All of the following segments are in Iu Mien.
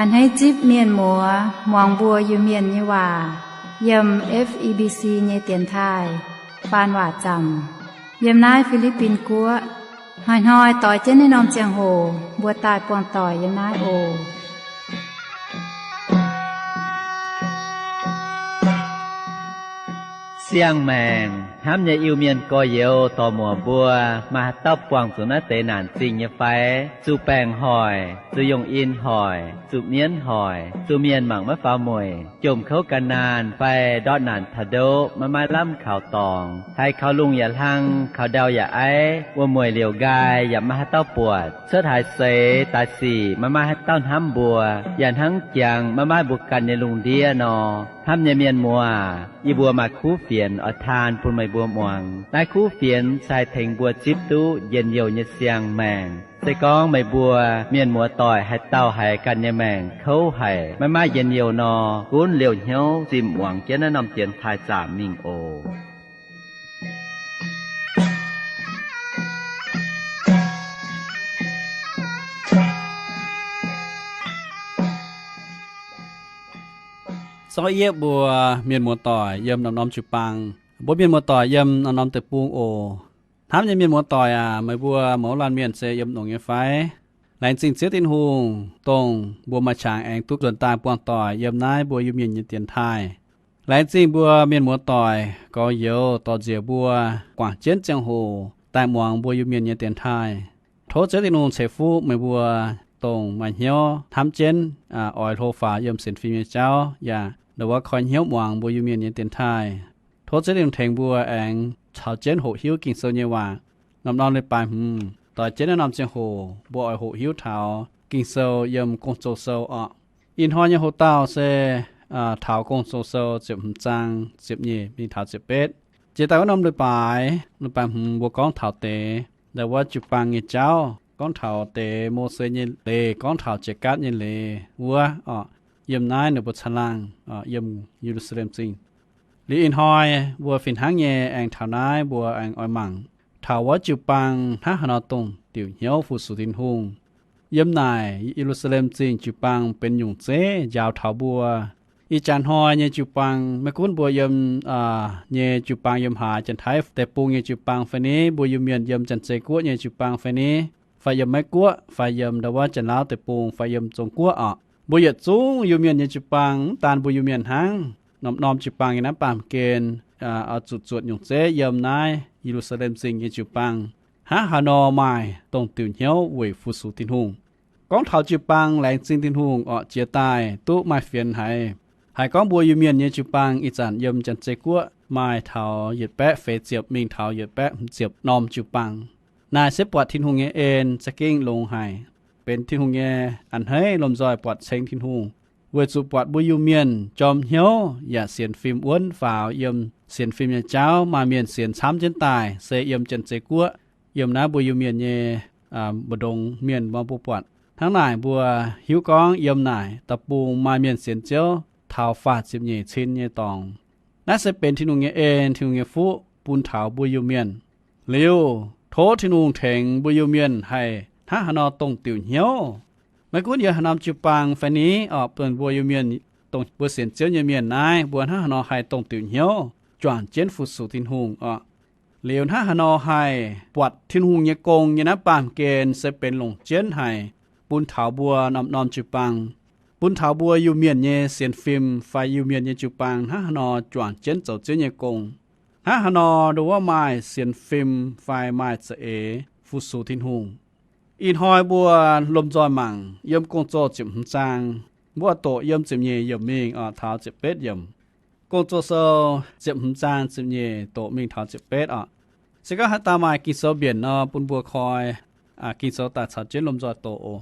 A'hneiv zipv mienh muoz muangx mbuo Iu-Mienh nyei waac yiem F E B C nyei dienx taaih faan waac zaamc yiem naaiv Fi^li^bin Guoqv. Hnoi-hnoi doix jienv naaiv norm ziangh hoc mbuo daaih buangh doic yiem naaiv oc. Siang-maengc hnamv nyei Iu-Mienh gorx-youz dorc-muoc mbuo, maaih haaix dauh buangh zuqc naaiv deix naanc zingh nyei fai? Zuqc baengc hoic, zuqc yongh in hoic, zuqc mienv hoic, zuqc mienh mangc maiv faaux mueic, jomc kouv gan naanh fai ndortv naanc taux ndoqv maiv maaih lamh kaux dorngx, haiz kaux lungh yaac hlang, kaux ndau yaac aiv, wuom-mueic liouc nqaai yaac maiv maaih haaix dauh buatc, cuotv haaix seix daaih sic maiv maaih haaix dauh hnamv mbuo, yaac hnangv jangx maiv maaih mbuo ganh nyei lungh ndiev nor. Hnamv nyei mienh muoz, yie mbuo maaih kuv fienx oix taan bun meih mbuo muangx. Naaiv kuv fienx se haih tengx mbuo zipv duqv njien-youh nyei siang-maengc. Se gorngv meih mbuo mienh muoz-doic haaix dauh haiz ganh nyei maengc kouv haic, maiv maaih njien-youh nor, gunv liouh hnyouv zimh muangx jienv naaiv norm dienx taaih zaamc mingh oc. Sortv yietv mbuo mienh muoz-doic yiem norm-norm jiu-baang, mbuo mienh muoz-doic yiem norm-norm deic-bung oc. Hnamv nyei mienh muoz-doic aac, meih mbuo mouz laanh mienh se yiem nongx nyei fai? Laengz zingh Ziouv Tin-Hungh, dongh mbuo maaih qangx aengx duqv nzuonx daaih buangh doic yiem naaiv mbuo Iu-Mienh nyei dienx taaih. Laengz zingh mbuo mienh muoz-doic gorx-youz dorh nziex mbuo guangc jienv ziangh hoc daaih muangx mbuo Iu-Mienh nyei dienx taaih. Tov Ziouv Tin-Hungh ceix fuqv meih mbuo dongh maaih hnyouv hnamv jienv oix hlo faaux yiem sienx fim nyei jauv, yaac ndongc wuov koi hnyouv muangx mbuo Iu-Mienh nyei dienx taaih. Tov Ziouv Tin-Hungh tengx mbuo aengx caux jienv hoqc hiuv Ging-Sou nyei waac. Norm-norm leiz-baaix hmz doix jienv naaiv norm ziangh hoc mbuo oix hoqc hiuv taux Ging-Sou yiem Gong-Zoh Sou orqc. Ih hnoi nyei hoc-dauh se taux Gong-Zoh Sou ziepc hmz zaang ziepc nyeic mingh taux ziepc betv. Jiex daaih wuov norm leiz-baaix, leiz-baaix hmz mbuo gorngv taux deix ndau wuov jiu-baang nyei jauv, gorngv taux deix Mose nyei leiz, gorngv taux Jaax^gatv nyei leiz wuov orqc, yiem naaiv ninh mbuo caangh laangh yiem Ye^lu^saa^lem Zingh. Liuz ih hnoi mbuo fih hnangv nyei aengx taux naaiv mbuo aengx oix mangc taux wuov jiu-baang hnangv haaix nor dongh diuc hnyouv fu-sux Tin-Hungh. Yiem naaic Ye^lu^saa^lem Zingh jiu-baang benx nyungc zeiv njaaux taux mbuo. Ih jaax hnoi nyei jiu-baang, maiv gunv mbuo yiem nyei jiu-baang yiem haaix, Janx-Taiv deic-bung nyei jiu-baang fai ni, mbuo Iu-Mienh yiem Janx-Zei Guoqv nyei jiu-baang fai ni, fai yiem Meiv Guoqv, fai yiem ndau wuov Janx-Laauv deic-bung, fai yiem Zong Guoqv orqc, mbuo yietc zungv Iu-Mienh nyei jiu-baang, mv daan mbuo Iu-Mienh hnangv, norm-norm jiu-baang yiem naaiv baamh gen oix zuqc zuotc nyungc zeiv yiem naaiv Ye^lu^saa^lem Zingh nyei jiu-baang hnangv haaix nor maaih dongh diuc hnyouv weic fu-sux Tin-Hungh. Gorngv taux jiu-baang laengz zingh Tin-Hungh orqc, jiex daaih duqv maaih fienx haic. Haiz gorngv mbuo Iu-Mienh nyei jiu-baang ih zanc yiem Janx-Zei Guoqv maaih taux yietc baeqv feix ziepc mingh taux yietc baeqv hmz ziepc norm jiu-baang. Naaiv se buatc Tin-Hungh nyei en za'gengh longx haic, benx Tin-Hungh nyei a'hneiv lomh nzoih buatc ceng Tin-Hungh, weic zuqc buatc mbuo Iu-Mienh jorm hnyouv yaac sienx fim wuonv faaux yiem sienx fim nyei jauv. Maaih mienh sienx camv jienv daaih se yiem Janx-Zei Guoqv, yiem naaiv mbuo Iu-Mienh nyei mbu'ndongx mienh mbuo buatc. Hnangv naaic mbuo hiuv gorngv yiem naaic da'bung maaih mienh sienx Ziouv taux faah ziepc nyeic cin nyei dorngx. Naaiv se benx Tin-Hungh nyei en, Tin-Hungh nyei fuqv bun taux mbuo Iu-Mienh. Liuz tov Tin-Hungh tengx mbuo Iu-Mienh haih hnangv haaix nor dongh diuc hnyouv. Maiv gunv yiem haaix norm jiu-baang fai ni orqc, benx mbuo Iu-Mienh, dongh mbuo sienx Ziouv nyei mienh naaiv, mbuo hnangv haaix nor haih dongh diuc hnyouv juangc jienv fu-sux Tin-Hungh orqc. Liuz hnangv haaix nor haih buatc Tin-Hungh nyei gong nyei naaiv baamh gen se benx longc jienv haic bun taux mbuo norm-norm jiu-baang, bun taux mbuo Iu-Mienh nyei sienx fim fai Iu-Mienh nyei jiu-baang hnangv haaix nor juangc jienv zoux Ziouv nyei gong. Hnangv haaix nor ndongc wuov maaih sienx fim fai maaih za'eix fu-sux Tin-Hungh. Ih hnoi mbuo lomh nzoih mangc yiem Gong-Zoh ziepc hmz zaang, mbuo doqc yiem ziepc nyeic yiemc mingh taux ziepc betv yiemc. Gong-Zoh Sou ziepc hmz zaang ziepc nyeic doqc mingh taux ziepc betv orqc. Se gorngv haaix dauh maaih Ging-Sou mbienc nor, bun mbuo koi Ging-Sou daaih caux jienv lomh nzoih doqc oc.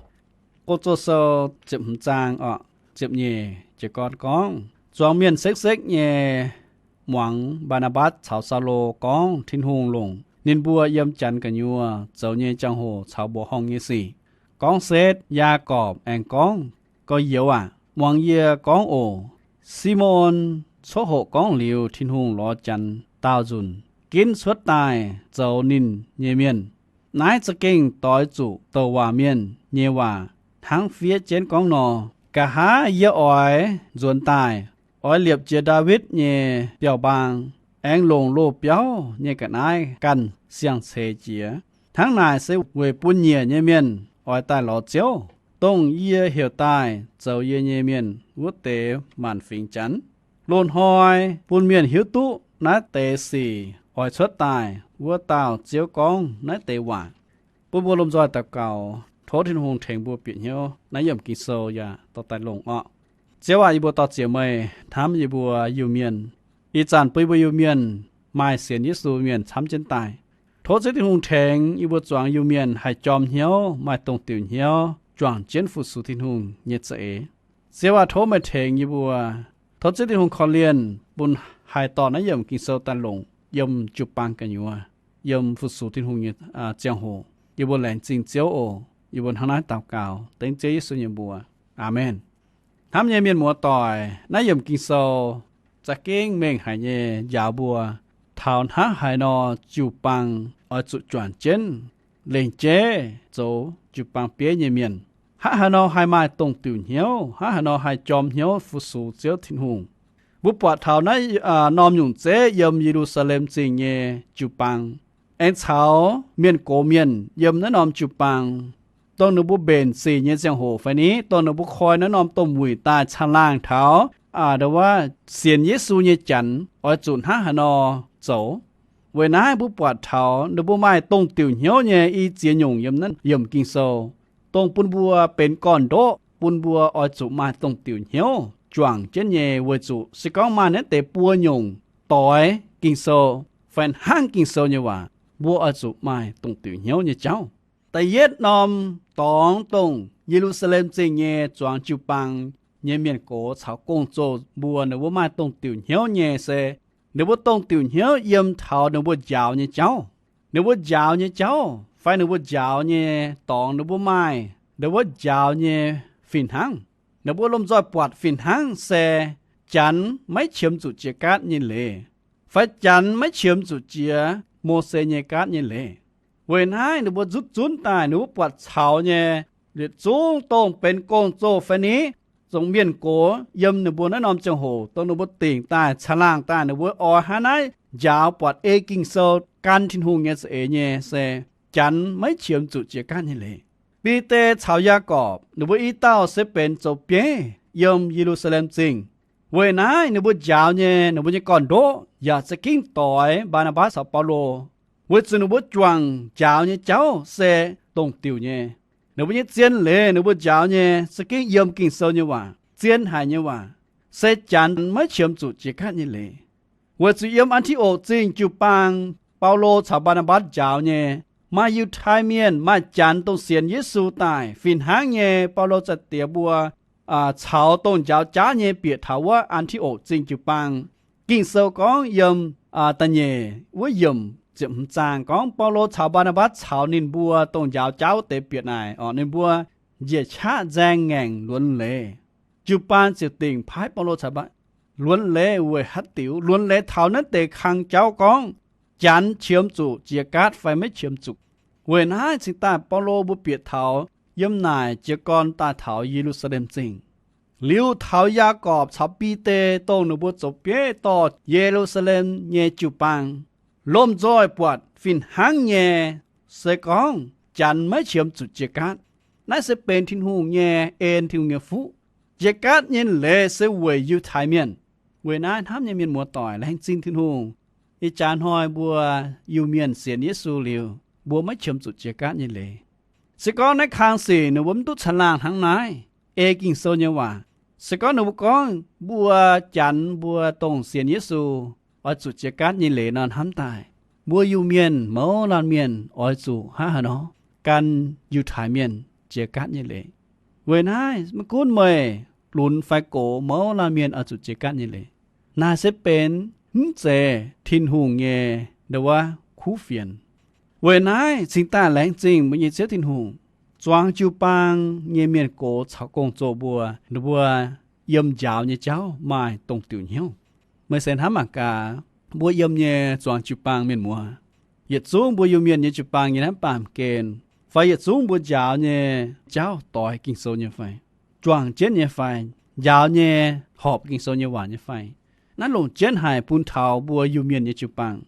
Gong-Zoh Sou ziepc hmz zaang orqc, ziepc nyeic jiez gorn gorngv, zuangx mienh sekv-sekv nyei muangx Mbaa^naa^mbatc caux Saulo gorngv Tin-Hungh longc ninh mbuo yiem Janx gu'nyuoz zoux nyei jangx-hoc caux mbuoqc horngh nyei sic. Gorngv setv, Yaagorpc aengx gorngv, Gorx-youz aac, muangx yie gorngv oc. Simon, coqv hoqc gorngv liuz, Tin-Hungh lorz Janx daauh nzunc ginv cuotv daaih zoux ninh nyei mienh. Naaiv za'gengh doix zuqc douc waac mienh nyei waac hnangv fiev jienv gorngv nor. Nqa'haav yie oix nzuonx daaih, oix liepc jiez Ndaawitv nyei biauv-mbaang, aengx longc loz-biauv nyei ga'naaiv ganh siang-ceix jiex. Hnangv naaic se weic bun nyiec nyei mienh oix daaih lorz Ziouv, dongh yie heuc daaih zoux yie nyei mienh wuov deix maanc fingx Janx. Loz-hnoi bun mienh hiuv duqv naaiv deix sic oix cuotv daaih wuov dauh Ziouv gorngv naaiv deix waac. Bun mbuo lomh nzoih daux gaux, tov Tin-Hungh tengx mbuo bieqc hnyouv naaiv yiemc Ging-Sou yaac dorh daaih longc orqc. Ziouv aac, yie mbuo dor-ziec meih hnamv yie mbuo Iu-Mienh. Ih zanc bun yie mbuo Iu-Mienh maaih sienx Yesu mienh camv jienv daaih. Tov Ziouv Tin-Hungh tengx yie mbuo zuangx Iu-Mienh haih jorm hnyouv, maaih dongh diuc hnyouv, juangc jienv fu-sux Tin-Hungh nyei za'eix. Ziouv aac, tov meih tengx yie mbuo. Tov Ziouv Tin-Hungh korv-lienh bun haih dorh naaiv yiemc Ging-Sou daaih longc yiem jiu-baang gu'nyuoz, yiem fu-sux Tin-Hungh nyei ziangh hoc. Yie mbuo laengz zingh Ziouv oc. Yie mbuo hnangv naaiv daux gaux dengv Ziouv Yesu nyei mbuox. Aamen. Hnamv nyei mienh muoz-doic, naaiv yiemc Ging-Sou za'gengh mengh haic nyei njaaux mbuo, taux hnangv haaix nor jiu-baang oix zuqc juangc jienv lengc jeiv zoux jiu-baang bieiv nyei mienh. Hnangv haaix nor haih maaih dongh diuc hnyouv, hnangv haaix nor haih jorm hnyouv fu-sux Ziouv Tin-Hungh. Mbuo buatc taux naaiv norm nyungc zeiv yiem Ye^lu^saa^lem Zingh nyei jiu-baang, aengx caux mienh gox mienh yiem naaiv norm jiu-baang, dongh ninh mbuo mbenc sic nyei ziangh hoc fai ni, dongh ninh mbuo koi naaiv norm domh wuic daaih caangh laangh taux ndo wuov sienx Yesu nyei Janx oix zuqc hnangv haaix nor zoux. Weic naaiv mbuo buatc taux ninh mbuo maaih dongh diuc hnyouv nyei i ziex nyungc yiem naaiv yiemc Ging-Sou, dongh bun mbuo benx gorn-ndoqv bun mbuo oix zuqc maaih dongh diuc hnyouv juangc jienv nyei, weic zuqc se gorngv maaih naaiv deix buo nyungc doix Ging-Sou fai hnangv Ging-Sou nyei waac, mbuo oix zuqc maaih dongh diuc hnyouv nyei jauv. Da'yietv norm dorngx dongh Ye^lu^saa^lem Zingh nyei zuangx jiu-baang nyei mienh gox caux gong-zoh mbuo ninh mbuo maaih dongh diuc hnyouv nyei se, ninh mbuo dongh diuc hnyouv yiem taux ninh mbuo njaaux nyei jauv. Ninh mbuo njaaux nyei jauv fai ninh mbuo njaaux nyei dorngx ninh mbuo maaih ninh mbuo njaaux nyei fih hnangv. Ninh mbuo lomh nzoih buatc fih hnangv se Janx maiv qiemx zuqc jiex gaatv nyei leiz, fai Janx maiv qiemx zuqc jiex Mose nyei gaatv nyei leiz. Weic naaiv ninh mbuo nzutv zunv daaih ninh mbuo buatc caux nyei, yietc zungv dongh benx gong-zoh fai ni, zongc mienh gox yiem ninh mbuo naaiv norm ziangh hoc dongh ninh mbuo dingc daaih caangh laangh daaih ninh mbuo oix hnangv naaiv njaaux buatc ei Ging-Sou gan Tin-Hungh nyei za'eix nyei se Janx maiv qiemx zuqc jiex gaatv nyei leiz. Bide caux Yaagorpc ninh mbuo i dauh se benx zoux bieiv yiem Ye^lu^saa^lem Zingh. Weic naaiv ninh mbuo njaaux nyei ninh mbuo nyei gorn-ndoqv yaac za'gengh doix Mbaa^naa^mbatc caux Baulo, weic zuqc ninh mbuo juangc njaaux nyei jauv se dongh diuc nyei. Ninh mbuo nyei zien leiz ninh mbuo njaaux nyei za'gengh yiem Ging-Sou nyei waac, zien haic nyei waac, se Janx maiv qiemx zuqc jiex gaatv nyei leiz. Weic zuqc yiem An^ti^okc Zingh jiu-baang, Baulo caux Mbaa^naa^mbatc njaaux nyei, maaih Yiutai Mienh maaih Janx dongh sienx Yesu daaih. Fih hnangv nyei, Baulo za'diex mbuo caux dongh njaaux jaav nyei bieqc taux wuov An^ti^okc Zingh jiu-baang. Ging-Sou gorngv yiem Da'nyeic wuov yiemc ziepc hmz zaang gorngv Baulo caux Mbaa^naa^mbatc caux ninh mbuo dongh njaaux jaav wuov deix bieqc naaic, orqc, ninh mbuo njiec qaqv nzaeng ngaengc luonx leiz. Jiu-baang ziouc dingc paaiv Baulo caux Mbaa luonx leiz weic haaix diuc? Luonx leiz taux naaiv deix kang jauv gorngv Janx qiemx zuqc jiex gaatv fai maiv qiemx zuqc. Weic naaiv cingx daaih Baulo mbuo bieqc taux yiem naaic jiez gorn daaih taux Ye^lu^saa^lem Zingh. Liuz taux Yaagorpc caux Bide dongh ninh mbuo zoux bieiv dorh Ye^lu^saa^lem nyei jiu-baang, lomh nzoih buatc fih hnangv nyei, se gorngv Janx maiv qiemx zuqc jiex gaatv. Naaiv se benx Tin-Hungh nyei en, Tin-Hungh nyei fuqv. Jiex gaatv nyei leiz se weic Yiutai Mienh. Weic naaiv hnamv nyei mienh muoz-doic, laengz zingh Tin-Hungh, ih jaax hnoi mbuo Iu-Mienh sienx Yesu liuz, mbuo maiv qiemx zuqc jiex gaatv nyei leiz. Se gorngv naaiv kang sic ninh mbuo mv duqv caangh laangh hnangv naaiv, ei Ging-Sou nyei waac, se gorngv ninh mbuo gorngv mbuo Janx mbuo dongh sienx Yesu oix zuqc jiex gaatv nyei leiz nor, hnamv daaih mbuo Iu-Mienh mouz laanh mienh oix zuqc hnangv haaix nor gan Yiutai Mienh jiex gaatv nyei leiz. Weic naaiv maiv gunv meih lunx fai gox, mouz laanh mienh oix zuqc jiex gaatv nyei leiz. Naaic se benx mv zeiz Tin-Hungh nyei ndo wuov kuv fienx. Weic naaiv cingx daaih laengz zingh mbuo nyei Ziouv Tin-Hungh, zuangx jiu-baang nyei mienh gox caux gong-zoh mbuo, ninh mbuo yiem njaaux nyei jauv maaih dongh diuc hnyouv. Meih se hnamv mangc gaax, mbuo yiem nyei zuangx jiu-baang mienh muoz, yietc zungv mbuo Iu-Mienh nyei jiu-baang nyei hnamv baamh gen, fai yietc zungv mbuo njaaux nyei jauv doix Ging-Sou nyei fai? juangc jienv nyei fai, njaaux nyei, horpc Ging-Sou nyei waac nyei fai. Naaiv longc jienv haic bun taux mbuo Iu-Mienh nyei jiu-baang.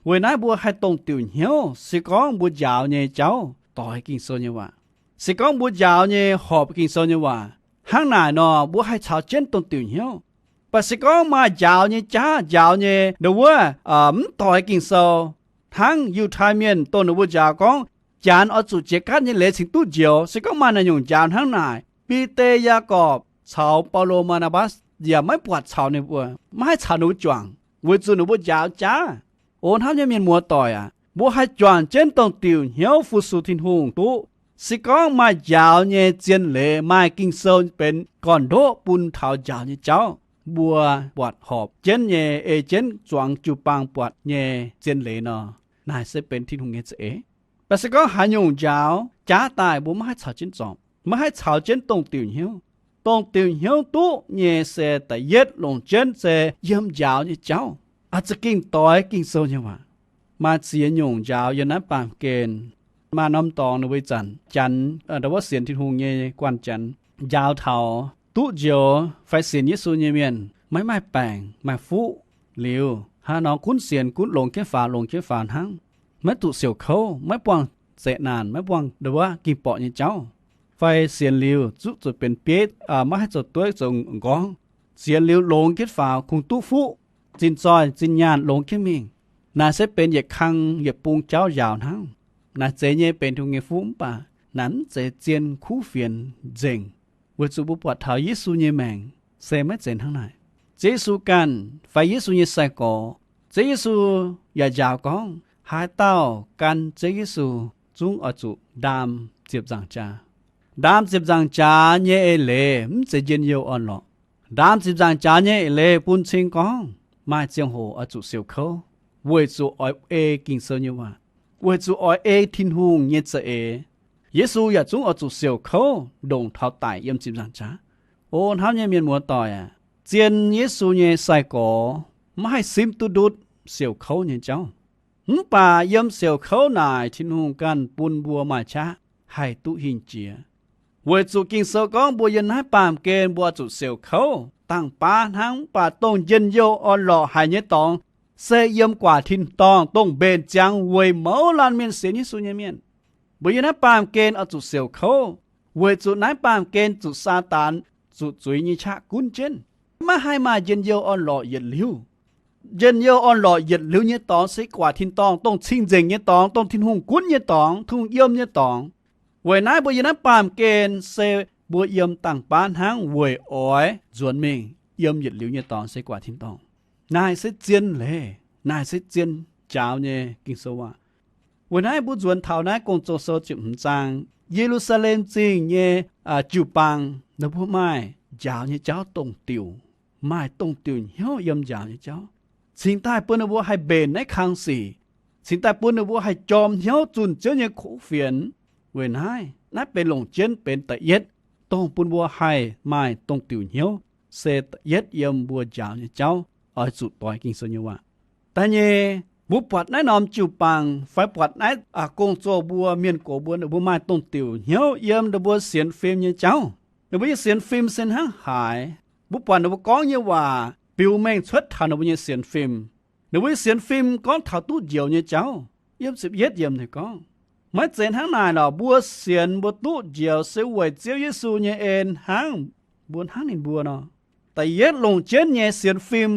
Weic naaiv mbuo haih dongh diuc hnyouv, se gorngv mbuo njaaux nyei jauv doix Ging-Sou nyei waac, se gorngv mbuo njaaux nyei horpc Ging-Sou nyei waac, hnangv naaic nor mbuo haih caux jienv dongh diuc hnyouv. Mv baac se gorngv maaih njaaux nyei jaav, njaaux nyei ndo wuov mv doix Ging-Sou, hnangv Yiutai Mienh dongh ninh mbuo njaaux gorngv, Janx oix zuqc jiex gaatv nyei leiz cingx duqv njoux. Se gorngv maaih naaiv nyungc njaaux hnangv naaic, Bide, Yaagorpc caux Baulo, Mbaa^naa^mbatc yaac maiv buatc caux ninh mbuo, maiv haih caux ninh mbuo juangc, weic zuqc ninh mbuo njaaux jaav. O hnamv nyei mienh muoz-doic aac, mbuo haih juangc jienv dongh diuc hnyouv fu-sux Tin-Hungh duqv. Se gorngv maaih njaaux nyei zien leiz, maaih Ging-Sou benx gorn-ndoqv bun taux njaaux nyei jauv, mbuo buatc horpc jienv nyei, ei jienv zuangx jiu-baang buatc nyei zien leiz nor, naaic se benx Tin-Hungh nyei za'eix. Mv baac se gorngv haaix nyungc njaaux jaav daaih, mbuo maiv haih caux jienv zorpc, maiv haih caux jienv dongh diuc hnyouv. Dongh diuc hnyouv duqv nyei se da'yietv longc jienv se yiem njaaux nyei jauv, oix za'gengh doix Ging-Sou nyei waac. Maaih ziex nyungc njaaux yiem naaiv baamh gen. Maaih norm dorngx ninh mbuo ih zanc Janx, ndo wuov sienx Tin-Hungh nyei guanh Janx, njaaux taux duqv njoux fai sienx Yesu nyei mienh maiv maaih baengc maaih fuqv liuz, hnangv nor gunv sienx gunv longx jienv faaux longx jienv faaux hnangv, maiv zuqc siouc kouv, maiv buangh zeqc naanc, maiv buangh ndo wuov ging-borqc nyei jauv. Fai sienx liuz zuqv zuqc benx bieiv, maiv haih zoux dueiv zoux m'nqorngv. Sienx liuz longx jienv faaux kungx duqv fuqv, zinh zoih zinh nyaanh longx jienv mingh. Naaic se benx yietc kang yietc bung jauv njaaux hnangv. Naaic zeiz nyei benx Tin-Hungh nyei fuqv, mv baac naaic mv zeiz zien kuv fienx nzengc, weic zuqc mbuo buatc taux Yesu nyei maengc se maiv zeiz hnangv naaic. Ziouv Yesu ganh fai Yesu nyei sai-gorx, Ziouv Yesu yaac njaaux gorngv, haaix dauh gan Ziouv Yesu zungv oix zuqc ndaam ziepc nzaangc jaax. Ndaam ziepc nzaangc jaax nyei eix leiz mv zeiz njien-youh orn-lorqc. Ndaam ziepc nzaangc jaax nyei eix leiz bun cing gorngv maaih ziangh hoc oix zuqc siouc kouv, weic zuqc oix ei Ging-Sou nyei waac, weic zuqc oix ei Tin-Hungh nyei za'eix. Yesu yaac zungv oix zuqc siouc kouv ndongc taux daic yiem ziepc nzaangc jaax. O hnamv nyei mienh muoz-doic aac, zien Yesu nyei sai-gorx maiv haih simv duqv ndutv siouc kouv nyei jauv. Mv baac yiem siouc kouv naaic Tin-Hungh ganh bun mbuo maaih qaqv haih duqv hingh jiex. Weic zuqc Ging-Sou gorngv mbuo yiem naaiv baamh gen mbuo zuqc siouc kouv dangh baav hnangv, mv baac dongh njien-youh orn-lorqc haic nyei dorngx se yiem guaax tin-dorngh dongh mbenc ziangx weic mouz laanh mienh sienx Yesu nyei mienh. Mbuo yiem naaiv baamh gen oix zuqc siouc kouv, weic zuqc naaiv baamh gen zuqc Saadaan zuqc zuiz nyei qaqv gunv jienv, maiv haih maaih njien-youh orn-lorqc yietc liuz. Njien-youh orn-lorqc yietc liuz nyei dorngx se guaax tin-dorngh dongh cing-nzengc nyei dorngx, dongh Tin-Hungh gunv nyei dorngx, Tin-Hungh yiem nyei dorngx. Weic naaiv mbuo yiem naaiv baamh gen se mbuo yiem dangh baav hnangv weic oix nzuonx mingh yiem yietc liuz nyei dorngx se guaax tin-dorngh. Naaic se zien leiz, naaic se zien njaaux nyei Ging-Sou waac. Weic naaiv mbuo nzuonx taux naaiv Gong-Zoh Sou ziepc hmz zaang, Ye^lu^saa^lem Zingh nyei jiu-baang, ninh mbuo maaih njaaux nyei jauv dongh diuc, maaih dongh diuc hnyouv yiem njaaux nyei jauv, cingx daaih bun ninh mbuo haih mbenc naaiv kang sic, cingx daaih bun ninh mbuo haih jorm hnyouv zunh Ziouv nyei kuv fienx. Weic naaiv, naaiv benx longc jienv benx da'yietv dongh bun mbuo haih maaih dongh diuc hnyouv, se da'yietv yiem mbuo njaaux nyei jauv oix zuqc doix Ging-Sou nyei waac. Da'nyeic, mbuo buatc naaiv norm jiu-baang fai buatc naaiv gong-zoh mbuo, mienh gox mbuo, ninh mbuo maaih dongh diuc hnyouv yiem ninh mbuo sienx fim nyei jauv. Ninh mbuo nyei sienx fim se hnangv haaix? Mbuo buatc ninh mbuo gorngv nyei waac biux mengh cuotv taux ninh mbuo nyei sienx fim. Ninh mbuo nyei sienx fim gorngv taux duqv njoux nyei jauv. Yiem ziepc yietv yiemc ninh gorngv, maiv zeiz hnangv naaic lorqc. Mbuo sienx mbuo duqv njoux se weic Ziouv Yesu nyei en hnangv, mbuo hnangv ninh mbuo nor. Da'yietv longc jienv nyei sienx fim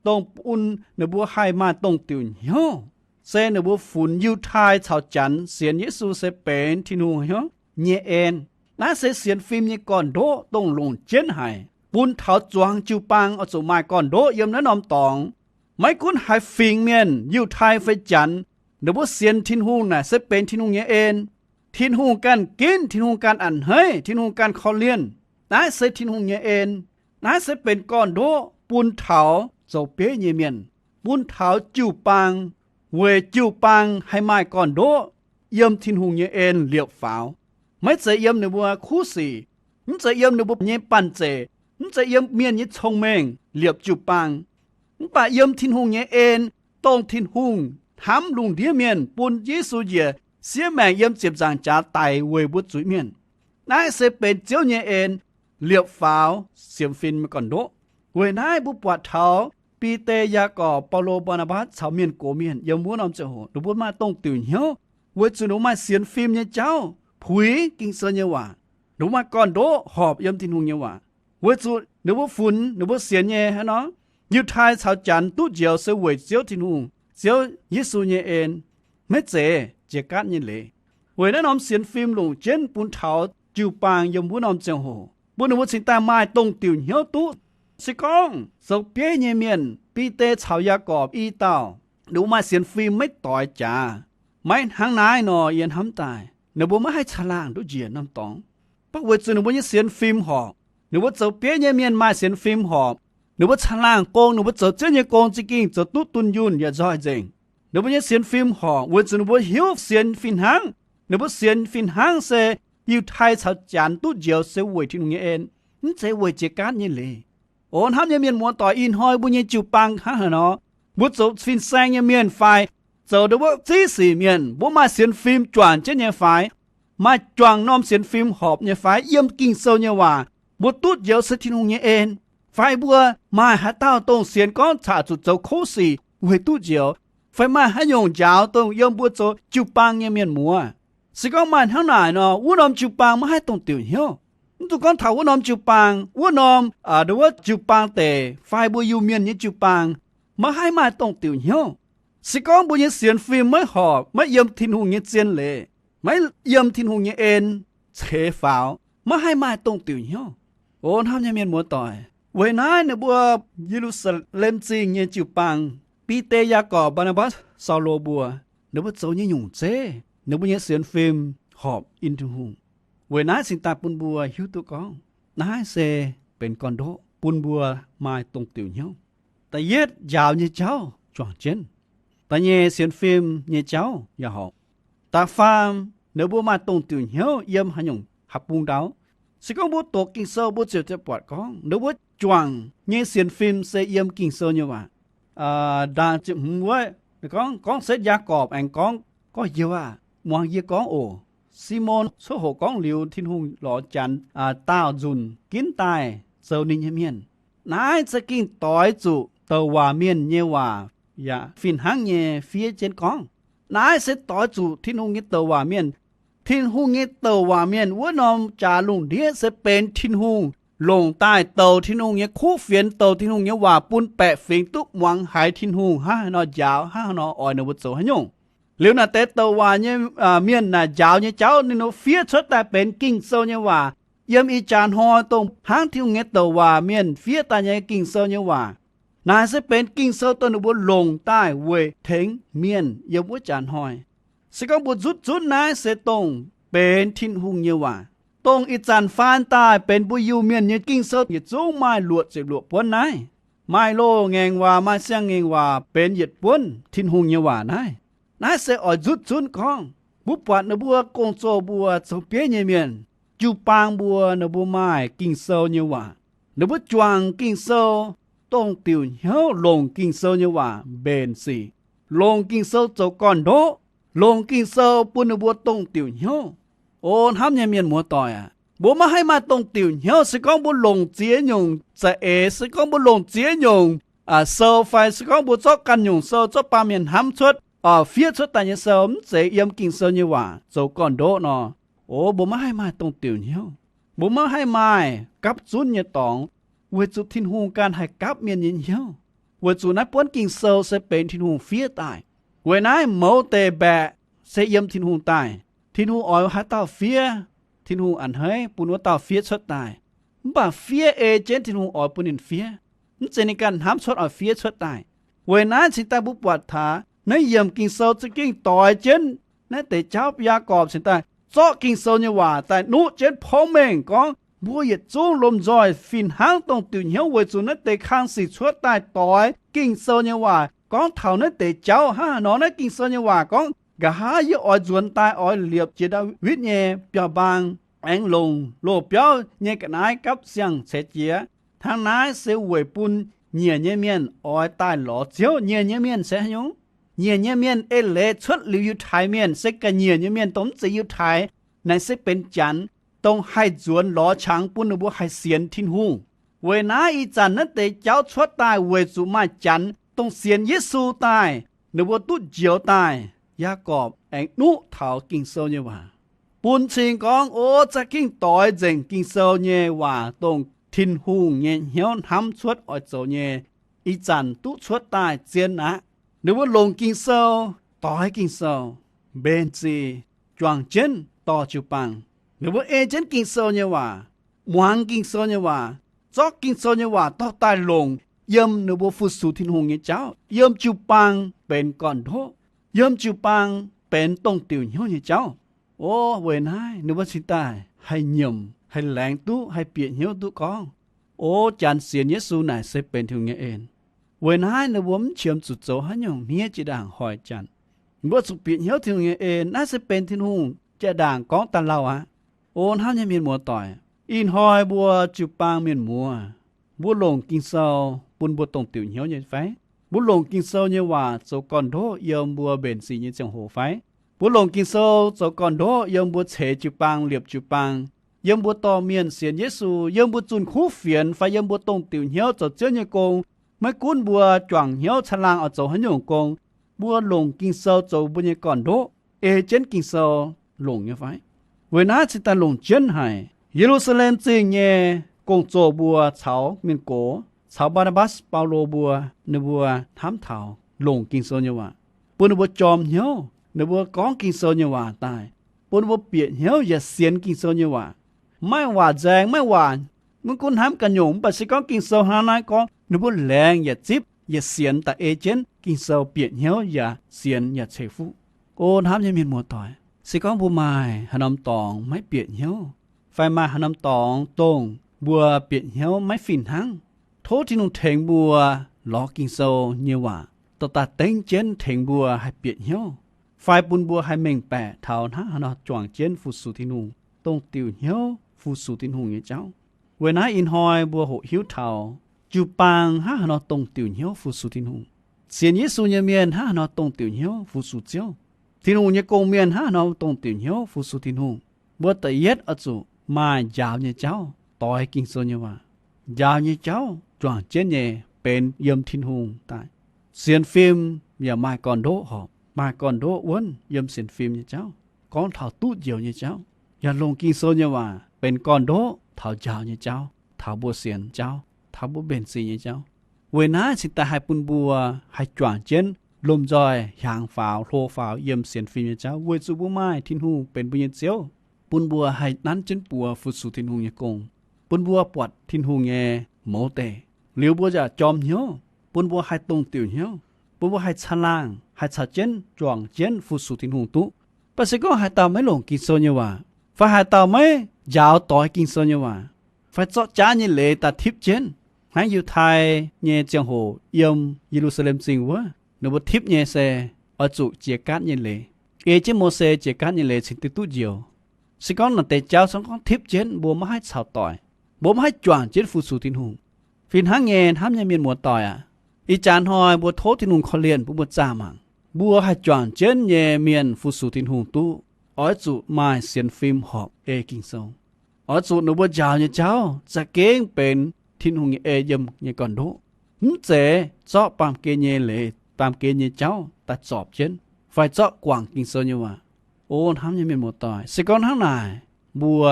dongh bun ninh mbuo haih maaih dongh diuc hnyouv, se ninh mbuo funx Yiutai caux Janx sienx Yesu se benx Tin-Hungh hnyouv nyei en. Naaiv se sienx fim nyei gorn-ndoqv dongh longc jienv haic bun taux zuangx jiu-baang oix zuqc maaih gorn-ndoqv yiem naaiv norm dorngx. Maiv gunv haaix fingx mienh, Yiutai fai Janx, ninh mbuo sienx Tin-Hungh naaic se benx Tin-Hungh nyei en. Tin-Hungh ganh ginv, Tin-Hungh ganh a'hneiv, Tin-Hungh ganh korv-lienh. Naaiv se Tin-Hungh nyei en. Naaiv se benx gorn-ndoqv bun taux zoux bieiv nyei mienh, bun taux jiu-baang, weic jiu-baang haih maaih gorn-ndoqv yiem Tin-Hungh nyei en liepc faaux. Maiv zeiz yiem ninh mbuo kuv sic, mv zeiz yiem ninh mbuo nyei banh zeic, mv zeiz yiem mienh nyei cong-mengh liepc jiu-baang, mv baac yiem Tin-Hungh nyei en, dongh Tin-Hungh hnamv lungh ndiev mienh, bun Yesu njiec siev maengc yiem ziepc nzaangc jaax daic weic mbuo zuiz-mienh. Naaiv se benx Ziouv nyei en. liepc faaux sienx fim gorn-ndoqv. Weic naaiv mbuo buatc taux Bide, Yaagorpc, Baulo, Mbaa^naa^mbatc caux mienh gox mienh yiem wuov norm ziangh hoc ninh mbuo maaih dongh diuc hnyouv, weic zuqc ninh mbuo maaih sienx fim nyei jauv puix Ging-Sou nyei waac. Ninh mbuo maaih gorn-ndoqv horpc yiem Tin-Hungh nyei waac, weic zuqc ninh mbuo funx ninh mbuo sienx nyei hnangv nor, Yiutai caux Janx duqv njoux se weic Ziouv Tin-Hungh, Ziouv Yesu nyei en, maiv zeiz jiex gaatv nyei leiz. Weic naaiv norm sienx fim longc jienv bun taux jiu-baang yiem wuov norm ziangh hoc bun ninh mbuo cingx daaih maaih dongh diuc hnyouv duqv. Se gorngv zoux bieiv nyei mienh, Bide caux Yaagorpc i dauh, ninh mbuo maaih sienx fim maiv doix jaax, maiv hnangv naaiv nor yie hnamv daaih ninh mbuo maiv haih caangh laangh duqv njiec norm dorngx. Mv baac weic zuqc ninh mbuo nyei sienx fim horpc, ninh mbuo zoux bieiv nyei mienh maaih sienx fim horpc, ninh mbuo caangh laangh gong, ninh mbuo zoux Ziouv nyei gong za'gengh zoux duqv dunh yunh yaac nzoih nzengc. Ninh mbuo nyei sienx fim horpc weic zuqc ninh mbuo hiuv sienx fih hnangv. Ninh mbuo sienx fih hnangv se Yiutai caux Janx duqv njoux se weic Tin-Hungh nyei en, mv zeiz weic jiex gaatv nyei leiz. O hnamv nyei mienh muoz-doic, ih hnoi mbuo nyei jiu-baang hnangv haaix nor? Mbuo zoux fin-saeng nyei mienh fai zoux ndau wuov ziv sic mienh, mbuo maaih sienx fim juangc jienv nyei fai? Maaih juangc norm sienx fim horpc nyei fai? Yiem Ging-Sou nyei waac mbuo duqv njoux se Tin-Hungh nyei en, fai mbuo maaih haaix dauh dongh sienx gorngv caqv zuqc zoux kouv sic weic duqv njoux? Fai maaih haaix nyungc njaaux dongh yiem mbuo zoux jiu-baang nyei mienh muoz? Se gorngv maaih hnangv naaic nor, wuov norm jiu-baang maiv haih dongh diuc hnyouv. Mv dungx gorngv taux wuov norm jiu-baang, wuov norm, aa, ndau wuov jiu-baang deic fai mbuo Iu-Mienh nyei jiu-baang maiv haih maaih dongh diuc hnyouv. Se gorngv mbuo nyei sienx fim maiv horpc, maiv yiem Tin-Hungh nyei zien leiz, maiv yiem Tin-Hungh nyei en ceix faaux, maiv haih maaih dongh diuc hnyouv. O hnamv nyei mienh muoz-doic, weic naaiv ninh mbuo Ye^lu^saa^lem Zingh nyei jiu-baang, Bide, Yaagorpc, Mbaa^naa^mbatc, Saulo mbuo, ninh mbuo zoux nyei nyungc zeiv, ninh mbuo nyei sienx fim horpc in Tin-Hungh. Weic naaiv cingx daaih bun mbuo hiuv duqv gorngv naaiv se benx gorn-ndoqv bun mbuo maaih dongh diuc hnyouv. Da'yietv, njaaux nyei jauv juangc jienv. Da'nyeic, sienx fim nyei jauv yaac horpc. Da'faam, ninh mbuo maaih dongh diuc hnyouv yiem haaix nyungc haaix bung ndau? Se gorngv mbuo doqc Ging-Sou mbuo ziouc buatc gorngv ninh mbuo juangc nyei sienx fim se yiem Ging-Sou nyei waac. Ndaangc ziepc hmz wuov, gorngv, gorngv setv Yaagorpc aengx gorngv, Gorx-youz aah! Muangx yie gorngv oc. Simon cuotv hoqc gorngv liuz, Tin-Hungh lorz Janx daauh nzunc ginv daaih zoux ninh nyei mienh. Naaiv za'gengh doix zuqc douc waac mienh nyei waac yaac fih hnangv nyei fiev jienv gorngv. Naaiv se doix zuqc Tin-Hungh nyei douc waac mienh. Tin-Hungh nyei douc waac mienh wuov norm jaax lungh ndiev se benx Tin-Hungh longc daaih douc Tin-Hungh nyei kuv fienx, douc Tin-Hungh nyei waac bun baeqc fingx duqv muangx haiz Tin-Hungh hnangv haaix nor njaaux, hnangv haaix nor oix ninh mbuo zoux haaix nyungc. Liuz naaic deix douc waac nyei mienh naaic njaaux nyei jauv ninh mbuo fiev cuotv daaih benx Ging-Sou nyei waac. Yiem ih jaax hnoi dongh hnangv Tin-Hungh nyei douc waac mienh fiev daaih nyei Ging-Sou nyei waac. Naaic se benx Ging-Sou dongh ninh mbuo longc daaih weic tengx mienh yiem wuov jaax hnoi. Se gorngv mbuo nzutv zunv naaiv se dongh benx Tin-Hungh nyei waac, dongh ih zanc faan daaih benx mbuo Iu-Mienh nyei Ging-Sou yietc zungv maaih luoqc ziepc luoqc buonv naaiv. Maaih loz-ngaengc waac, maaih siang-ngaengc waac benx yietc buonv Tin-Hungh nyei waac naaiv. Naaiv se oix nzutv zunv gorngv. Mbuo buatc ninh mbuo gong-zoh mbuo zoux bieiv nyei mienh, jiu-baang mbuo, ninh mbuo maaih Ging-Sou nyei waac. Ninh mbuo juangc Ging-Sou, dongh diuc hnyouv longc Ging-Sou nyei waac mbenc sic, longc Ging-Sou zoux gorn-ndoqv, longc Ging-Sou bun ninh mbuo dongh diuc hnyouv. O hnamv nyei mienh muoz-doic aac, mbuo maiv haih maaih dongh diuc hnyouv se gorngv mbuo longc ziex nyungc za'eix, se gorngv mbuo longc ziex nyungc sou fai se gorngv mbuo zorqv ganh nyungc sou, zorqv baamh mienh hnamv cuotv, fiev cuotv daaih nyei sou, mv zeiz yiem Ging-Sou nyei waac zoux gorn-ndoqv nor, o mbuo maiv haih maaih dongh diuc hnyouv. Mbuo maiv haih maaih gapv zunv nyei dorngx, weic zuqc Tin-Hungh ganh haih gapv mienh nyei hnyouv. Weic zuqc naaiv buonv Ging-Sou se benx Tin-Hungh fiev daaih. Weic naaiv mouz deix mbaeqc se yiem Tin-Hungh daaih. Tin-Hungh oix haaix dauh fiev, Tin-Hungh a'hneiv bun wuov dauh fiev cuotv daaih. Mv baac fiev ei jienv Tin-Hungh oix bun ninh fiev, mv zeiz ninh ganh hnamv cuotv oix fiev cuotv daaih. Weic naaiv cingx daaih mbuo buatc taux naaiv yiemc Ging-Sou za'gengh doix jienv naaiv deix jauv. Yaagorpc cingx daaih zorqv Ging-Sou nyei waac daaih nuqv jienv porv mengh gorngv, mbuo yietc zungv lomh nzoih fih hnangv dongh diuc hnyouv weic zuqc naaiv deix kang sic cuotv daaih doix Ging-Sou nyei waac gorngv taux naaiv deix jauv hnangv haaix nor. Naaiv Ging-Sou nyei waac gorngv, nqa'haav yie oix nzuonx daaih oix liepc jiex Ndaawitv nyei biauv-mbaang, aengx longc loz-biauv nyei ga'naaiv gapv siang-caix jiex. Hnangv naaiv se weic bun nyiec nyei mienh oix daaih lorz Ziouv. Nyiec nyei mienh se haaix nyungc? Nyiec nyei mienh eix leiz cuotv liuz Yiutai Mienh, se ga'nyiec nyei mienh dongh mv zeiz Yiutai, naaic se benx Janx. dongh haih nzuonx lorz qangx bun ninh mbuo haih sienx Tin-Hungh. Weic naaiv ih zanc naaiv deix jauv cuotv daaih weic zuqc maaih Janx dongh sienx Yesu daaih, ninh mbuo duqv njoux daaih. Yaagorpc aengx nuqv taux Ging-Sou nyei waac, bun cing gorngv, o, za'gengh doix nzengc Ging-Sou nyei waac dongh Tin-Hungh nyei hnyouv hnamv cuotv oix zoux nyei, ih zanc duqv cuotv daaih zien aqv. Ninh mbuo longc Ging-Sou, doix Ging-Sou, mbenc zic, juangc jienv dorh jiu-baang. Ninh mbuo ei jienv Ging-Sou nyei waac, muangx Ging-Sou nyei waac, zorqv Ging-Sou nyei waac dorh daaih longc yiem ninh mbuo fu-sux Tin-Hungh nyei jauv, yiem jiu-baang benx gorn-ndoqv, yiem jiu-baang benx dongh diuc hnyouv nyei jauv. O, weic naaiv ninh mbuo cingx daaih haih nyiemc, haih laengz duqv, haih bieqc hnyouv duqv gorngv, o, Janx sienx Yesu naaic se benx Tin-Hungh nyei en. Weic naaiv ninh mbuo mv qiemx zuqc zoux haaix nyungc hniev jiex ndaangc hoic Janx. Mbuo zuqc bieqc hnyouv Tin-Hungh nyei en, naaiv se benx Tin-Hungh jaa-ndaangc gorngv daaih lauh aqv. O hnamv nyei mienh muoz-doic, ih hnoi mbuo jiu-baang mienh muoz, mbuo longc Ging-Sou bun mbuo dongh diuc hnyouv nyei fai? Mbuo longc Ging-Sou nyei waac zoux gorn-ndoqv yiem mbuo mbenc sic nyei ziangh hoc fai? Mbuo longc Ging-Sou zoux gorn-ndoqv yiem mbuo ceix jiu-baang, liepc jiu-baang, yiem mbuo dorh mienh sienx Yesu, yiem mbuo zunh kuv fienx, fai yiem mbuo dongh diuc hnyouv zoux Ziouv nyei gong. Maiv gunv mbuo juangc hnyouv caangh laangh oix zoux haaix nyungc gong, mbuo longc Ging-Sou zoux mbuo nyei gorn-ndoqv, ei jienv Ging-Sou longc nyei fai? Weic naaiv cingx daaih longc jienv haic. Ye^lu^saa^lem Zingh nyei gong-zoh mbuo caux mienh gox, caux Mbaa^naa^mbatc, Baulo mbuo, ninh mbuo hnamv taux longc Ging-Sou nyei waac, bun ninh mbuo jorm hnyouv, ninh mbuo gorngv Ging-Sou nyei waac daaih, bun ninh mbuo bieqc hnyouv yaac sienx Ging-Sou nyei waac. Maiv waac nzaeng, maiv waac, maiv gunv hnamv ganh nyungc, mv baac se gorngv Ging-Sou hnangv naaiv gorngv, ninh mbuo laengz yaac zipv, yaac sienx daaih ei jienv Ging-Sou bieqc hnyouv yaac sienx yaac ceix fuqv. O hnamv nyei mienh muoz-doic, se gorngv mbuo maaih haaix norm dorngx maiv bieqc hnyouv, fai maaih haaix norm dorngx dongh mbuo bieqc hnyouv maiv fih hnangv, tov Tin-Hungh tengx mbuo lorz Ging-Sou nyei waac dorh daaih dengv jienv tengx mbuo haih bieqc hnyouv, fai bun mbuo haih mengh baeqc taux hnangv haaix nor juangc jienv fu-sux Tin-Hungh, dongh diuc hnyouv fu-sux Tin-Hungh nyei jauv. Weic naaiv ih hnoi mbuo hoqc hiuv taux jiu-baang hnangv haaix nor dongh diuc hnyouv fu-sux Tin-Hungh. Sienx Yesu nyei mienh hnangv haaix nor dongh diuc hnyouv fu-sux Ziouv. Tin-Hungh nyei gong-mienh hnangv haaix nor dongh diuc hnyouv fu-sux Tin-Hungh. Mbuo da'yietv oix zuqc maaih njaaux nyei jauv, doix Ging-Sou nyei waac. Njaaux nyei jauv juangc jienv nyei benx yiem Tin-Hungh daaih. Sienx fim yaac maaih gorn-ndoqv horpc, maaih gorn-ndoqv wuonv yiem sienx fim nyei jauv, gorngv taux duqv njoux nyei jauv. Yaac longc Ging-Sou nyei waac benx gorn-ndoqv taux njaaux nyei jauv, taux mbuo sienx jauv, taux mbuo mbenc sic nyei jauv. Weic naaiv cingx daaih haih bun mbuo haih juangc jienv lomh nzoih hiaangx faaux hlo faaux yiem sienx fim nyei jauv, weic zuqc mbuo maaih Tin-Hungh benx mbuo nyei Ziouv, bun mbuo haih nanv jienv buoz fu-sux Tin-Hungh nyei gong, bun mbuo buatc Tin-Hungh nyei mouz deic. Liuz mbuo yaac jorm hnyouv, bun mbuo haih dongh diuc hnyouv, bun mbuo haih caangh laangh haih caux jienv juangc jienv fu-sux Tin-Hungh duqv. Mv baac se gorngv haaix dauh maiv longc Ging-Sou nyei waac, fai haaix dauh maiv njaaux doix Ging-Sou nyei waac, fai zorqv jaav nyei leiz daaih tipv jienv, hnangv Yiutai nyei ziangh hoc yiem Ye^lu^saa^lem Zingh wuov, ninh mbuo tipv nyei se oix zuqc jiex gaatv nyei leiz, ei jienv Mose jiex gaatv nyei leiz cingx duqv duqv njoux. Se gorngv naaiv deix jauv se gorngv tipv jienv, mbuo maiv haih caux doic, mbuo maiv haih juangc jienv fu-sux Tin-Hungh. Fih hnangv nyei, hnamv nyei mienh muoz-doic aac, ih jaax hnoi mbuo tov Tin-Hungh korv-lienh bun mbuo zaah mangc, mbuo haih juangc jienv nyei mienh fu-sux Tin-Hungh duqv, oix zuqc maaih sienx fim horpc ei Ging-Sou. Oix zuqc ninh mbuo njaaux nyei jauv za'gengh benx Tin-Hungh nyei ei yiem nyei gorn-ndoqv. Mv zeiz zorqv baamh gen nyei leiz, baamh gen nyei jauv daaih zorpc jienv, fai zorqv guangc Ging-Sou nyei waac. O hnamv nyei mienh muoz-doic, se gorngv hnangv naaic, mbuo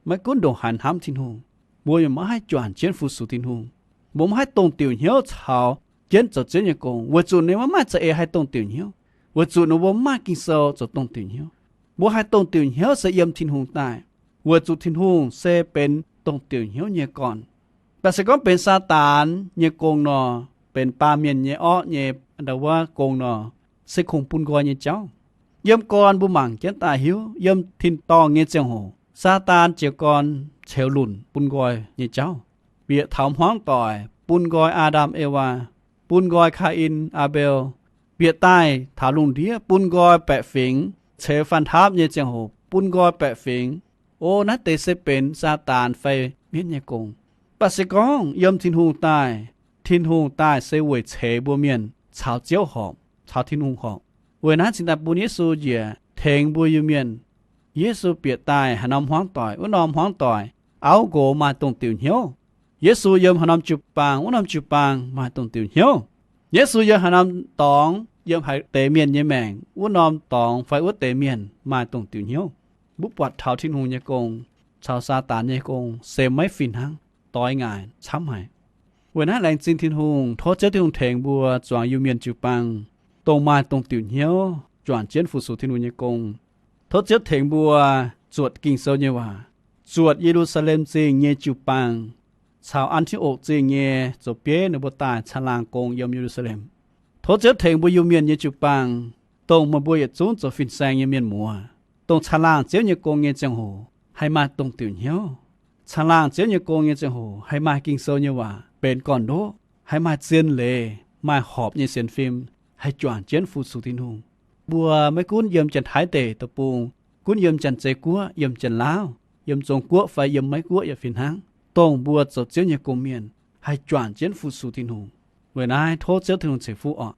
maiv gunv ndongc haaix hnamv Tin-Hungh, mbuo yaac maiv haih juangc jienv fu-sux Tin-Hungh. Mbuo maiv haih dongh diuc hnyouv caux jienv zoux Ziouv nyei gong, weic zuqc ninh mbuo maiv maaih za'eix haih dongh diuc hnyouv, weic zuqc ninh mbuo maiv maaih Ging-Sou zoux dongh diuc hnyouv. Mbuo haih dongh diuc hnyouv se yiem Tin-Hungh daaih, weic zuqc Tin-Hungh se benx dongh diuc hnyouv nyei gorn. Mv baac se gorngv benx Saadaan nyei gong nor, benx baamh mienh nyei orqv nyei ndau wuov gong nor, se kungx bun nqoi nyei jauv. Yiem gorn mbuo mangc jienv daaih hiuv, yiem tin-dorngh nyei ziangh hoc, Saadaan jiez gorn ceux lunc bun nqoi nyei jauv. Bieqc taux hmuangv doic bun nqoi Aa^ndam Ewaa, bun nqoi Kaa^in, Aa^mbel. Bieqc daaih taux lungh ndiev bun nqoi baeqc fingx, ceux faan taapv nyei ziangh hoc bun nqoi baeqc fingx. O naaiv deix se benx Saadaan fai mienv nyei gong. Mv baac se gorngv yiem Tin-Hungh daaih, Tin-Hungh daaih se weic ceix mbuo mienh caux Ziouv horpc, caux Tin-Hungh horpc. Weic naaiv cingx daaih bun Yesu njiec tengx mbuo Iu-Mienh. Yesu bieqc daaih haaix norm hmuangv doic, wuov norm hmuangv doic auv nqox maaih dongh diuc hnyouv. Yesu yiem haaix norm jiu-baang, wuov norm jiu-baang maaih dongh diuc hnyouv. Yesu yiem haaix norm dorngx, yiem haaix deix mienh nyei maengc, wuov norm dorngx fai wuov deix mienh maaih dongh diuc hnyouv. Mbuo buatc taux Tin-Hungh nyei gong caux Saadaan nyei gong se maiv fih hnangv, doix ngaaic camv haic. Weic naaiv laengz zingh Tin-Hungh, tov Ziouv Tin-Hungh tengx mbuo zuangx Iu-Mienh jiu-baang, dongh maaih dongh diuc hnyouv juangc jienv fu-sux Tin-Hungh nyei gong. Tov Ziouv tengx mbuo zuotc Ging-Sou nyei waac, zuotc Ye^lu^saa^lem Zingh nyei jiu-baang, caux An^ti^okc Zingh nyei zoux bieiv ninh mbuo daaih caangh laangh gong yiem Ye^lu^saa^lem. Tov Ziouv tengx mbuo Iu-Mienh nyei jiu-baang, dongh meih mbuo yietc zungv zoux fin-saeng nyei mienh muoz, dongh caangh laangh Ziouv nyei gong nyei ziangh hoc haih maaih dongh diuc hnyouv. Caangh laangh Ziouv nyei gong nyei ziangh hoc haih maaih Ging-Sou nyei waac benx gorn-ndoqv, haih maaih zien leiz, maaih horpc nyei sienx fim, haih juangc jienv fu-sux Tin-Hungh. Mbuo maiv gunv yiem Janx-Taiv deic-bung, gunv yiem Janx-Zei Guoqv, yiem Janx-Laauv, yiem Zong Guoqv fai yiem Meiv Guoqv yaac fih hnangv, dongh mbuo zoux Ziouv nyei gong-mienh haih juangc jienv fu-sux Tin-Hungh. Weic naaiv tov Ziouv Tin-Hungh ceix fuqv orqc.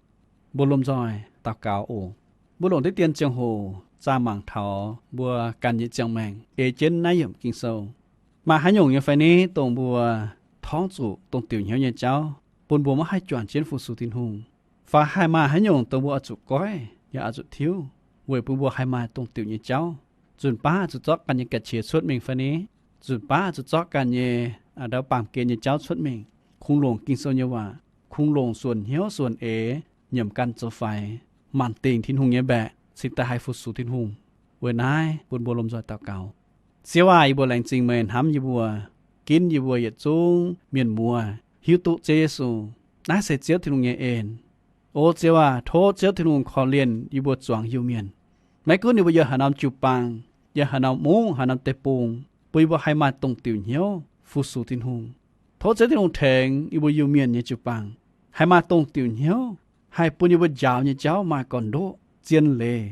Mbuo lomh nzoih daux gaux oc. Mbuo longc diqv dien ziangh hoc zaah mangc taux mbuo ganh nyei ziangh maengc ei jienv naaiv yiemc Ging-Sou. Maaih haaix nyungc nyei fai ni dongh mbuo torngv zuqc dongh diuc hnyouv nyei jauv bun mbuo maiv haih juangc jienv fu-sux Tin-Hungh? Fai haih maaih haaix nyungc dongh mbuo oix zuqc goiv yaac oix zuqc tiuv weic bun mbuo haih maaih dongh diuc nyei jauv? Nzunc baav zuqc zorqv ganh nyei ga'qiex cuotv mingh fai ni? Nzunc baav zuqc zorqv ganh nyei a'ndau baamh gen nyei jauv cuotv mingh, kungx longc Ging-Sou nyei waac, kungx longc suonc hnyouv suonc eix nyiemc ganh zoux faix, mangc dingc Tin-Hungh nyei mbaeqc cingx daaih haih fu-sux Tin-Hungh. Weic naaiv bun mbuo lomh nzoih daux gaux. Ziouv aah! Yie mbuo laengz zingh meih hnamv yie mbuo, ginv yie mbuo yietc zungv mienh muoz hiuv duqv Ziouv Yesu. Naaiv se Ziouv Tin-Hungh nyei en. O Ziouv aah! Tov Ziouv Tin-Hungh korv-lienh yie mbuo zuangx Iu-Mienh. Maiv gunv yie mbuo yiem haaix norm jiu-baang, yiem haaix norm mungv, haaix norm deic-bung, bun yie mbuo haih maaih dongh diuc hnyouv fu-sux Tin-Hungh. Tov Ziouv Tin-Hungh tengx yie mbuo Iu-Mienh nyei jiu-baang haih maaih dongh diuc hnyouv, haih bun yie mbuo njaaux nyei jauv maaih gorn-ndoqv, zien leiz,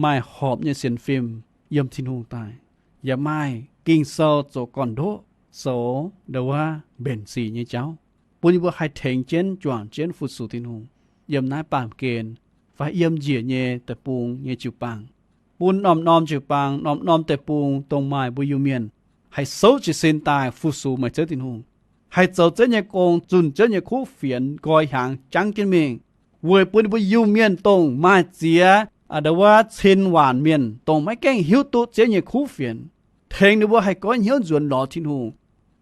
maaih horpc nyei sienx fim yiem Tin-Hungh daaih, yaac maaih Ging-Sou zoux gorn-ndoqv, zoux ndo wuov mbenc sic nyei jauv, bun yie mbuo haih tengx jienv juangc jienv fu-sux Tin-Hungh yiem naaiv baamh gen fai yiem njiec nyei deic-bung nyei jiu-baang. Bun norm-norm jiu-baang, norm-norm deic-bung dongh maaih mbuo Iu-Mienh haih souv jiez sin daaih fu-sux meih Ziouv Tin-Hungh, haih zoux Ziouv nyei gong, zunh Ziouv nyei kuv fienx, nqoi hiaangx jangv jienv mingh, weic bun ninh mbuo Iu-Mienh dongh maaih ziex a'ndau wuov cin waanc mienh dongh maiv gaengh hiuv duqv Ziouv nyei kuv fienx, tengx ninh mbuo haih goiv hnyouv nzuonx lorz Tin-Hungh.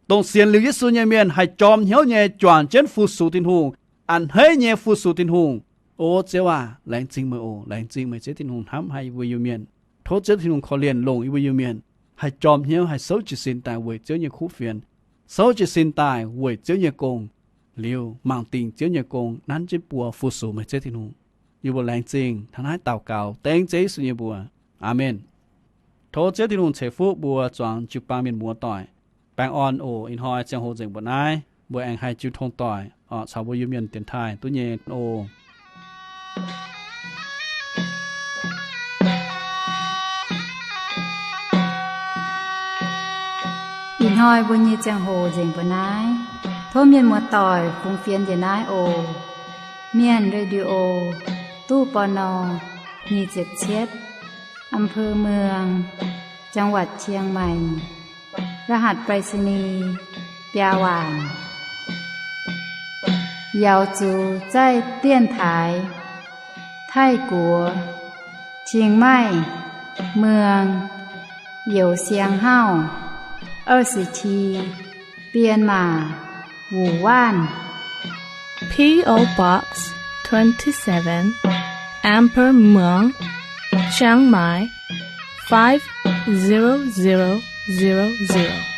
Dongh sienx liuz Yesu nyei mienh haih jorm hnyouv nyei juangc jienv fu-sux Tin-Hungh, a'hneiv nyei fu-sux Tin-Hungh. O Ziouv aah! Laengz zingh meih oc. Laengz zingh meih Ziouv Tin-Hungh hnamv haic yie mbuo Iu-Mienh. Tov Ziouv Tin-Hungh korv-lienh longc yie mbuo Iu-Mienh haih jorm hnyouv, haih souv jiez sin daaih weic Ziouv nyei kuv fienx, souv jiez sin daaih weic Ziouv nyei gong, liuz mangc dingc Ziouv nyei gong, nanv jienv buo fu-sux meih Ziouv Tin-Hungh. Yie mbuo laengz zingh hnangv naaiv daux gaux dengv Ziouv Yesu nyei mbuox. Aamen. Tov Ziouv Tin-Hungh ceix fuqv mbuo zuangx jiu-baang mienh muoz doic. Baengh orn oc. Ih hnoi ziangh hoc nzengc mbuo naaiv, mbuo aengx haih jiu tong doic orqc, caux mbuo Iu-Mienh dienx taaih duqv nyei oc. Ih hnoi mbuo nyei ziangh hoc nzengc mbuo naaiv. Tov mienh muoz doic fungx fienx njiec naaiv oc. Mienh Radio, ตู้ ปณ. nyic ziepc cietv, อำเภอเมือง จังหวัดเชียงใหม่ รหัสไปรษณีย์ biaa waanc. Yaux zuqc zaih dienx taaix Taiv-Guoqv, Chiang Mai, เมือง Youz Siang Hauv, 二十七, Myanmar, Wuhan. P O Box twenty-seven, Amber Muang, Chiang Mai, five zero zero zero zero.